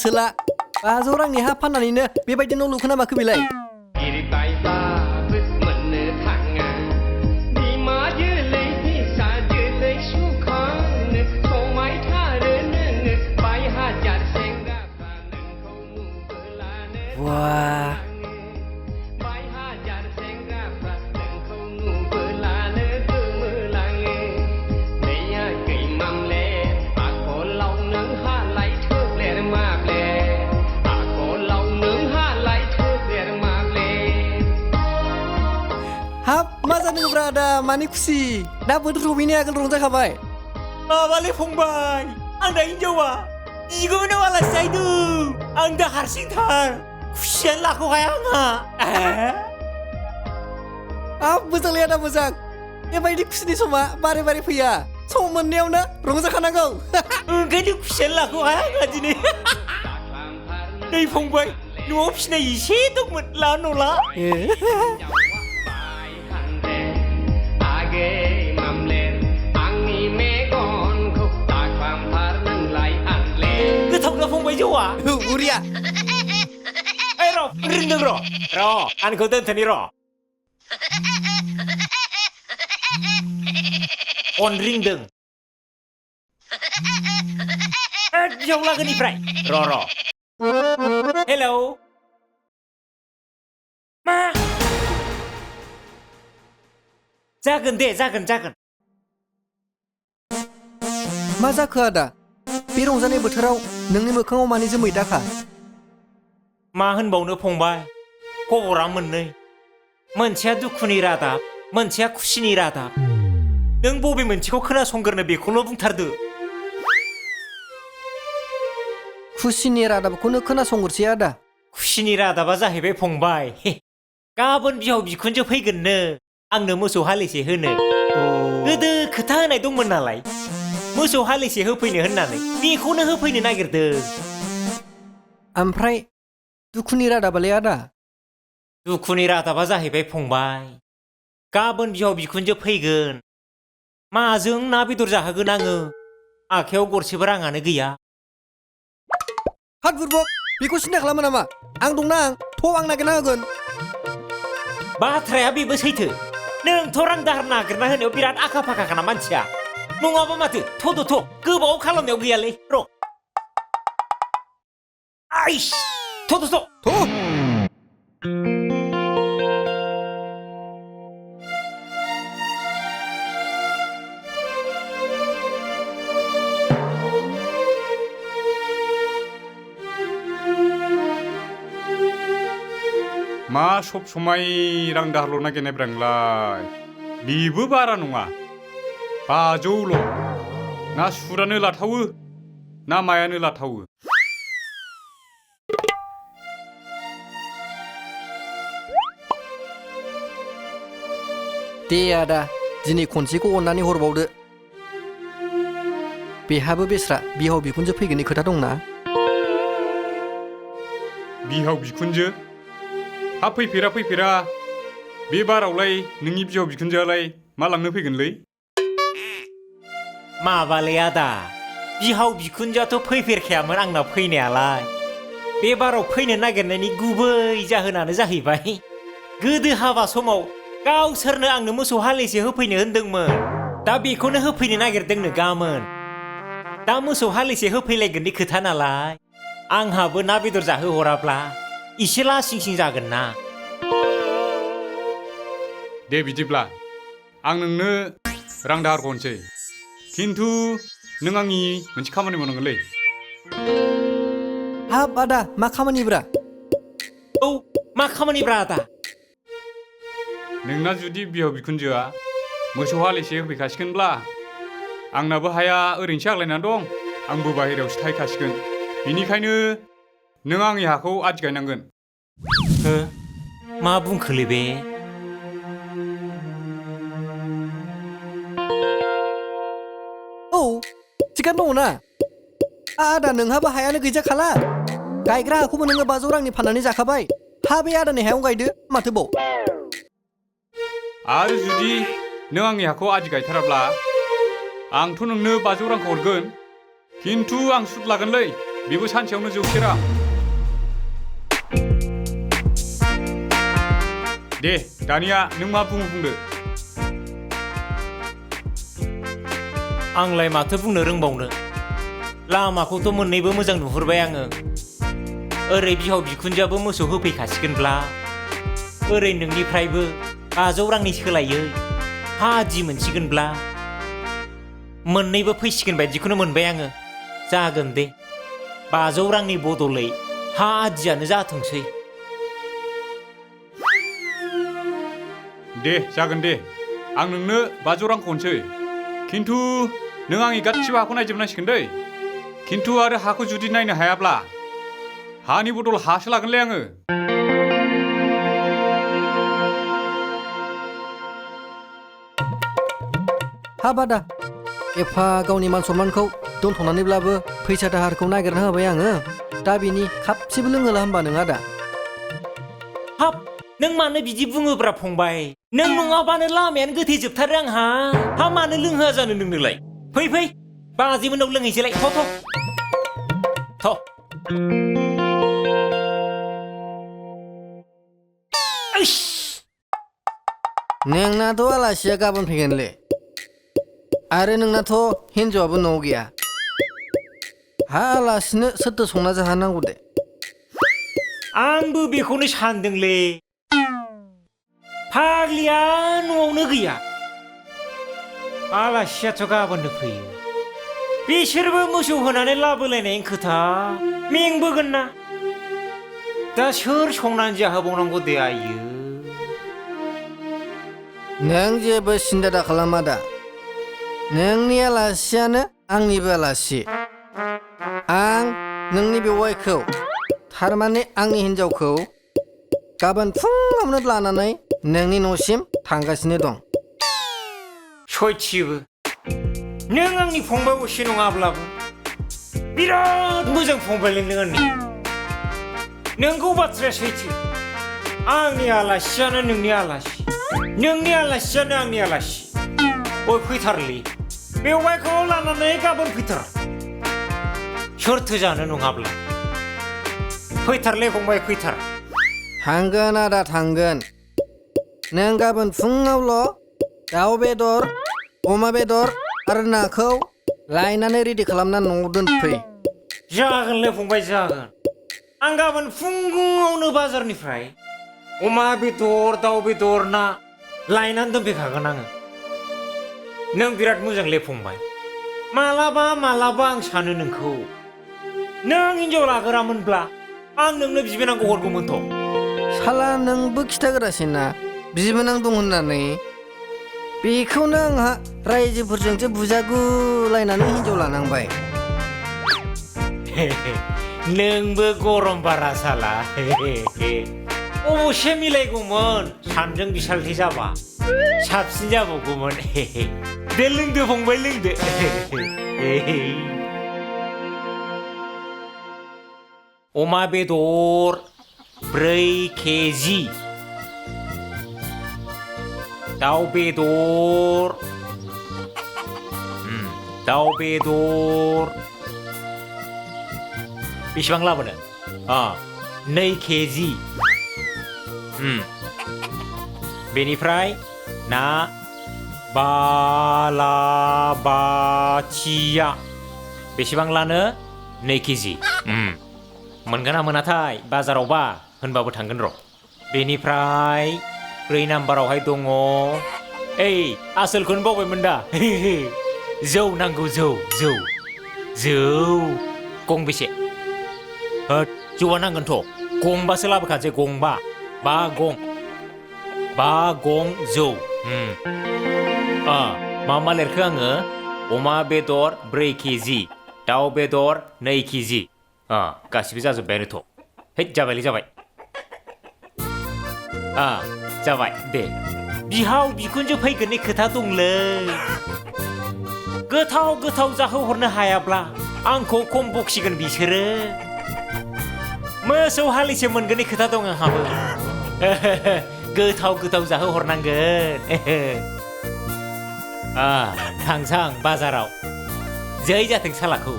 सोला 500 रांनि हा फाननानैनो बेबायदि न' लुखोना माखो बेलाय Wah Hap, masa nih berada, mani kusi. Dapat Rubini agak rong jakabai. Balik fungbai, anda injawa. Igo na wala saidu, anda harsing thar. Kusian laku kaya nga. Besar lihat apa besar. Ya baik di kusi ni semua, bare-bare pia. Semua niau na, rong jakana kau. Enggak di kusian laku kaya nga jini. Dari fungbai, nuo pisna isi tuk mutla nola. Ketoklah fungbai jua. Uria. Ro, rindeng ro. Ro, an kau tentang ni ro. On rindeng. Jauh lagi ni Fry. Ro. Hello. Ma. Jagan deh, jagan. मा जाखो आदा बे रंजानाय बोथोराव नोंनि मोखाङाव मानि जोमै दाखा मा होनबावनो फंबाय खबरा मोननै मोनसेया दुखुनि रादाब मोनसेया खुसिनि रादाब नों बबे मोनसेखौ खोनासंग्रोनो बेखौल' बुंथारदो खुसिनि रादाबखौनो खोनासंगोरसै आदा खुसिनि रादाबा जाहैबाय फंबाय गाबोन बिहाव बिखुनजो फैगोननो आंनो मोसौ हालिसे होनो गोदो खोथा होनाय दंमोन नालाय मोसौ हालिसे होफैनो होननानै बेखौनो होफैनो नागिरदों ओमफ्राय दुखुनि रादाबालाय आदा दुखुनि रादाबा जाहैबाय फंबाय गाबोन बिहाव बिखुनजो फैगोन माजों ना बेदर जाहोगोन आङो आखायाव गरसेबो राङानो गैया हात बुरबक बेखौ सिन्था खालामो नामा आं दंना आं नागिरना होगोन बाथ्राया बेबो सैथो नोंथ' रां दाहार नागिरना होनायाव बिराद आखा फाखाखाना मानसिया नङाबा माथो थ'थ' गोबाव खालामनायाव गैयालै र' आइस थ' मा सब समाय रां दाहारल' नागिरनाय ब्रांलाय बेबो बारा नङा 500ल' ना सुरानो लाथावो ना मायानो लाथावो दे आदा दिनै खनसेखौ अननानै हरबावदो बेहाबो बेस्रा बिहाव बिखुनजो फैगोननि खोथा दंना बिहाव बिखुनजो हा फैफेरा बे बारावलाय नोंनि बिहाव बिखुनजोआलाय मा लांनो फैगोनलै माबालै आदा बिहाव बिखुनजोआथ' फैफेरखायामोन आंना फैनायालाय बे बाराव फैनो नागिरनायनि गुबै जाहोनानो जाहैबाय गोदो हाबा समाव गावसोरनो आंनो मोसौ हालिसे होफैनो होनदोंमोन दा बेखौनो होफैनो नागिरदोंनो गामोन दा मोसौ हालिसे होफैलायगोननि खोथा नालाय आंहाबो ना बेदर जाहोहराब्ला इसे लासिंसिं जागोन ना दे बिदिब्ला आं नोंनो रां दाहारखौ हरनोसै खिन्थु नों आंनि मोनसे खामानि मावनांगोनलै हाब आदा मा खामानिब्रा औ मा खामानिब्रा आदा नोंना जुदि बिहाव बिखुनजोआ मोसौ हालिसे होफैखासिगोनब्ला आंनाबो हाया ओरैनोसो आग्लायनानै दं आंबो बाहेरायावसो थाहैखासिगोन बेनिखायनो नों आंनि हाखौ आदि गायनांगोन हो मा बुंखोलै बे औ थिगानो दङ ना आदा नोंहाबो हायानो गैजाखाला गायग्रा हाखौबो नोङो 500 रांनि फाननानै जाखाबाय हा बे आदानि हायाव गायदो माथोबाव आरो जुदि नों आंनि हाखौ आदि गायथाराब्ला आंथ' नोंनो 500 रांखौ हरगोन खिन्थु आं सुद लागोनलै बेबो सानसेयावनो 100 रां दे दानिया नों मा बुंदो आंलाय माथो बुंनो रोंबावनो लामाखौथ' मोननैबो मोजां नुहुरबाय आङो ओरै बिहाव बिखुनजोआबो मोसौ होफैखासिगोनब्ला ओरै नोंनिफ्रायबो 500 रांनि सोलायै हा आदि मोनसिगोनब्ला मोननैबो फैसिगोन बायदिखौनो मोनबाय आङो जागोन दे 500 रांनि बदलै हा आदियानो जाथोंसै दे जागोन दे आं नोंनो 500 रांखौ हरसै खिन्थु नों आंनि गासिबो हाखौ नायजोबनांसिगोन दै खिन्थु आरो हाखौ जुदि नायनो हायाब्ला हानि बदल हासो लागोनलै आङो हाब आदा एफा गावनि मान सनमानखौ दोनथ'नानैब्लाबो फैसा दाहारखौ नागिरना होबाय आङो दा बिनि खापसेबो लोङोला होनबा नों आदा हाब नों मानो बिदि बुङोब्रा फंबाय नों नङाबानो लामायानो गोथे जोबथारो आंहा हा मानो लोंहोआ जानो नोंनोलाय फै फै बाजैमोननाव लोंहैसैलाय थ' ओइस नोंनाथ' आलासिया गाबोन फैगोनलै आरो नोंनाथ' हिन्जावाबो न'आव गैया हा आलासिनो सोरथो संना जाहोनांगौ दे आंबो बेखौनो सानदोंलै फाग्लिया न'आवनो गैया आलासियाथ' गाबोननो फैयो बिसोरबो मोसौ होनानै लाबोलायनायनि खोथा मेंबोगोन ना दा सोर संनानै जाहोबावनांगौ दे आइयो नों जेबो सिन्था दा खालाम आदा नोंनि आलासियानो आंनिबो आलासि आं नोंनि बेवाइखौ थारमाने आंनि हिन्जावखौ गाबोन फुङावनो लानानै नोंनि न'सिम थांगासिनो दं सयथिबो नों आंनि फंबाय असे नङाब्लाबो बिराद मोजां फंबायलै नों आंनि नोंगौ बाथ्राया सैथो आंनि आलासियानो नोंनि आलासि नोंनि आलासियानो आंनि आलासि ओइ फैथारलै बेवाइखौ लानानै गाबोन फैथार सोरथो जानो नङाब्ला फैथारलै फंबाय फैथार थांगोन आदा थांगोन नों गाबोन फुङावल' दाउ बेदर अमा बेदर आरो नाखौ लायनानै रेडि खालामना न'आव दोनफै जागोनलै फंबाय जागोन आं गाबोन फुङावनो बाजारनिफ्राय अमा बेदर दाउ बेदर ना लायनानै दोनफैखागोन आङो नों बिराद मोजांलै फंबाय मालाबा मालाबा आं सानो नोंखौ नों हिन्जाव लागोरामोनब्ला आं नोंनो बिबोनांखौ हरगौमोनथ' साला नोंबो खिथाग्रासै ना बिबोनां दं होननानै बेखौनो आंहा रायजोफोरजोंसो बुजागुलायनानै हिन्जाव लानांबाय नोंबो गरम बारा साला अबसे मिलायगौमोन सानजों बिसालथि जाबा साबसिन जाबावगौमोन दे लोंदो फंबाय लोंदो अमा बेदर 4 केजि दाउ बेदर बेसेबां लाबोनो 2 केजि बेनिफ्राय ना बालाबाथिया बेसेबां लानो 2 केजि मोनगोन ना मोनाथाय बाजारावबा होनबाबो थांगोन र' बेनिफ्राय 4 नाम्बारावहाय दङ ओइ आसोलखौनो बावबायमोन दा जौ नांगौ जौ गंबेसे जौआ नांगोनथ' गंबासो लाबोखानोसै गंबा 5 गं जौ मा लिरखो आङो अमा बेदर 4 केजि दाउ बेदर 2 केजि गासिबो जाजोब्बायानोथ' हैद जाबायलै जाबाय जाबाय दे बिहाव बिखुनजो फैगोननि खोथा दंलै गोथाव जाहोहरनो हायाब्ला आंखौ खम बखिगोन बिसोरो मोसौ हालिसे मोनगोननि खोथा दं आंहाबो गोथाव जाहोहरनांगोन थांसां बाजाराव जै जाथों सालाखौ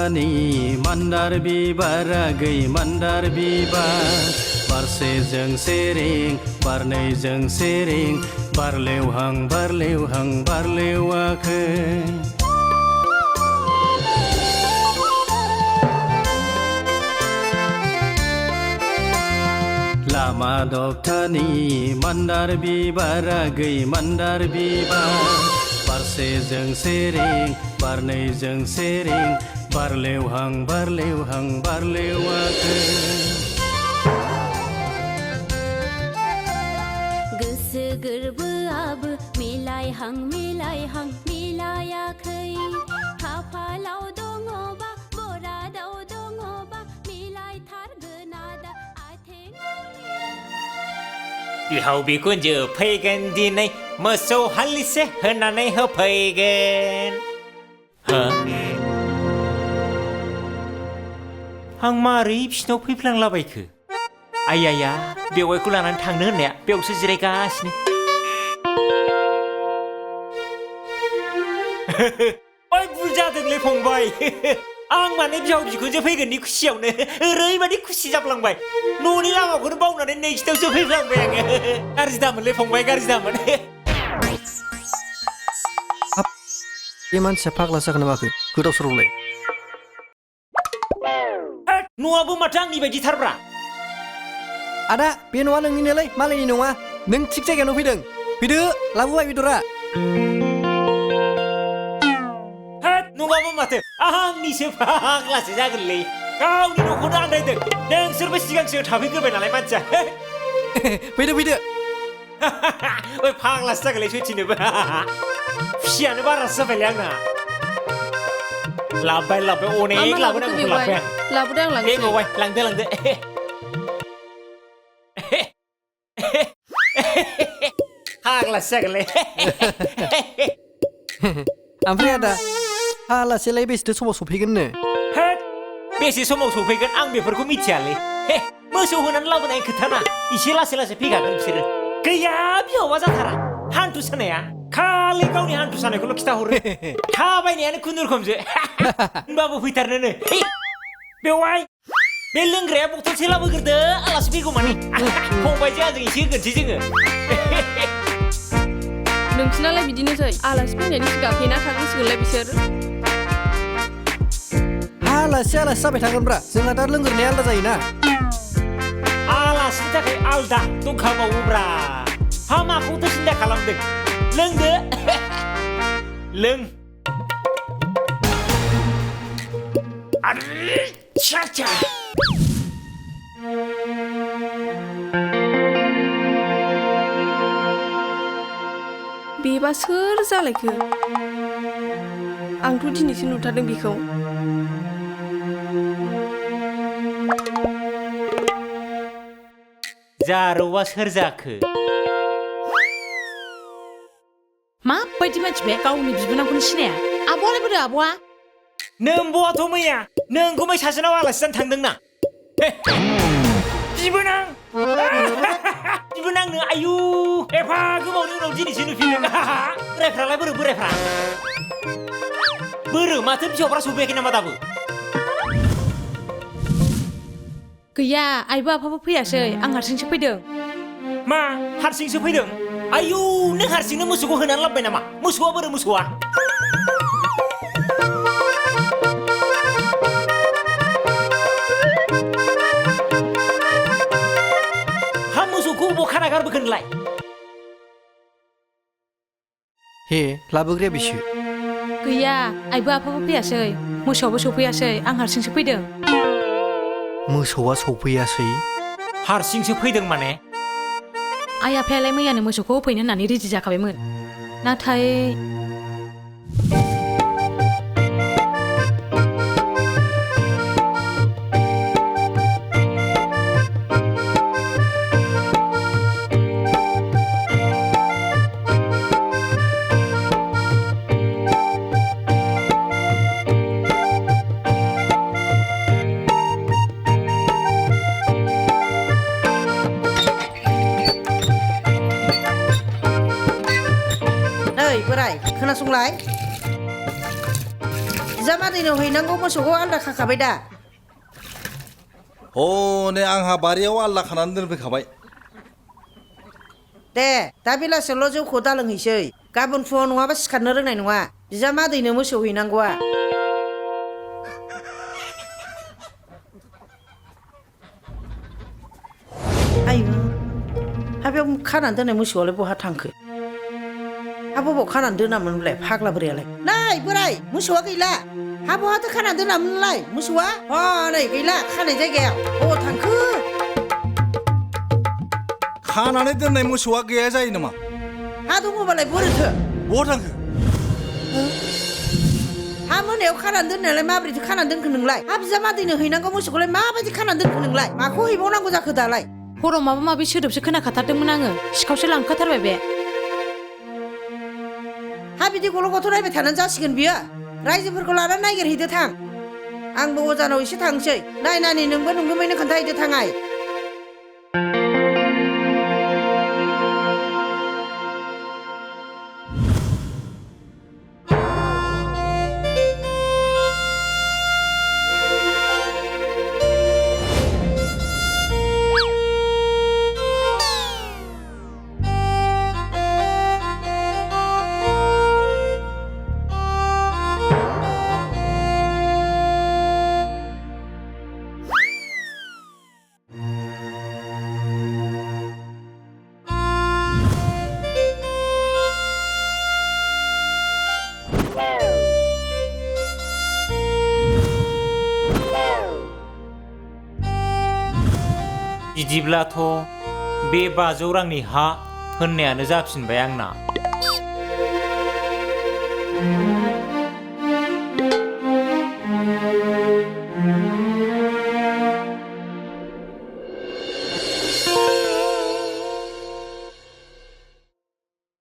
दख्तानि मान्दार बिबारा गै मान्दार बिबार बारसेजों सेरें बारनैजों सेरें बारलेवहां बारलेवहां बारलेवाखै लामा दख्तानि मान्दार बिबारा गै मान्दार बिबार बारसेजों सेरें बारनैजों सेरें बारलेवहां बारलेवहां बारलेवाखै गोसो गोरबोआबो मिलायहां मिलायहां मिलायाखै खाफालाव दङबा बरादाव दङबा मिलायथारगोन आदा आथें बिहाव बिखुनजो फैगोन दिनै मोसौ हालिसे होनानै होफैगोन हो आं मारै बिसिनाव फैफ्लांलाबायखो आइया बेवाइखौ लानानै थांनो होननाया बेयावसो जिरायगासिनो ओइ भुल जादोंलै फंबाय आं माने बिहाव बिखुनजो फैगोननि खुसियावनो ओरैबायदि खुसि जाफ्लांबाय न'नि लामाखौनो बावनानै नैखिथावसो फैफ्लांबाय आङो गाज्रि दामोनलै फंबाय गाज्रि दामोन बे मानसिया फाग्ला जागोन ना माखो गोदाव सोरावलाय न'आबो माथो आंनि बायदिथारब्रा आदा बे न'आ नोंनिनोलै मालायनि नङा नों थिग जायगायावनो फैदों फैदो लाबोबाय बेदरा नङाबा माथो आंनिसो फाग्लासो जागोनलै गावनि न'खौनो आन्दायदों नोंसोरबो सिगां सिगां थाफैग्रोबाय नालाय मानसिया फैदो फैदो ओइ फाग्लासो जागोनलै सैथिनोबो खुसियानो बारासो जाबायलै आंना लाबोबाय अनेक लाबोनांगौ लाबोबाय आं लाबोदो आं दे लांसै बावबाय लांदो फाग्लासो जागोनलै ओमफ्राय आदा आलासियालाय बेसेथो समाव सफैगोननो बेसे समाव सफैगोन आं बेफोरखौ मिथियालै मोसौ होनानै लाबोनाय खोथाना एसे लासै लासै फैखागोन बिसोरो गैया बिहावा जाथारा हान्थु सानाया खालि गावनि हान्थु सानायखौल' खिथाहरो थाबायनायानो खुनुरुखुमसो होनबाबो फैथारनोनो बेवहाय बे लोंग्राया बथलसे लाबोग्रोदो आलासि फैगौ माने फंबायजों आंजों एसे होगोनसै जोङो नोंसिनालाय बिदिनोसै आलासि फैनायनि सिगां फेना थाग्रोसिगोनलाय बिसोर आलासि जाबाय थागोनब्रा जोंहा दा लोंग्रोनाया आलादा जायोना आलासिनि थाखाय आलदा दंखाबावोब्रा हा माखौथो सिन्था खालामदों लोंदो लों बेबा सोर जालायखो आंथ' दिनैसो नुथारदों बेखौ जारौआ सोर जाखो माबायदि मानसि बे गावनि बिबोनांखौनो सिनाया आब'आलाय बोरो आब'आ नोंबोआथ' मैया नोंगुमै सासेनाव आलासि जानो थांदोंना बिबोनां बिबोनांनो आयु एफा गोबावनि उनाव दिनैसो नुफिनदों बोरायफ्रालाय बोरो माथो बिहावफ्रा सफैयाखै नामा दाबो गैया आइबो आफाबो फैयासै आं हारसिंसो फैदों मा हारसिंसो फैदों आयु नों हारसिंनो मोसौखौ होनानै लाबोबाय नामा मोसौआ बोरो मोसौआ हा मोसौखौ बबाव खाना गारबोखोनलाय हे लाबोग्राया बेसो गैया आइबो आफाबो फैयासै मोसौआबो सफैयासै आं हारसिंसो फैदों मोसौआ सफैयासै हारसिंसो फैदों माने आइ आफायालाय मैयानो मोसौखौ होफैनो होननानै रेडि जाखाबायमोन नाथाय बोराय खोनासंलाय बिजामादैनो हैनांगौ मोसौखौ आलादा खाखाबाय दा नै आंहा बारियाव आलदा खानानै दोनफैखाबाय दे दा बेलासियावल' जौखौ दालोंहैसै गाबोन फुङाव नङाबा सिखारनो रोंनाय नङा बिजामादैनो मोसौ हैनांगौआ आयु हाबायाव खानानै दोननाय मोसौआलाय बहा थांखो हा बबाव खानानै दोनामोनलाय फाग्ला बोरायालाय नै बोराय मोसौआ गैला हा बहाथो खानानै दोनामोनलाय मोसौआ नै गैला खानाय जायगायाव बबाव थांखो खानानै दोननाय मोसौआ गैया जायो नामा हा दङबालाय बोरैथो बहा थांखो हा मोनायाव खानानै दोननायालाय माबोरैथो खानानै दोनखो नोंलाय हा बिजामादैनो हैनांगौ मोसौखौलाय माबायदि खानानै दोनखो नोंलाय माखौ हैबावनांगौ जाखो दालाय हराव माबा माबि सोदोबसो खोनाखाथारदोंमोन आङो सिखावसो लांखाथारबाय बे हा बिदि गल' गथ' नायबाय थानानै जासिगोन बियो रायजोफोरखौ लानानै नागिरहैदो थां आंबो अजानाव एसे थांसै नायनानै नोंबो नंगौमैनो खोन्थाहैदो थाङाय बिदिब्लाथ' बे 500 रांनि हा होननायानो जाफिनबाय आंना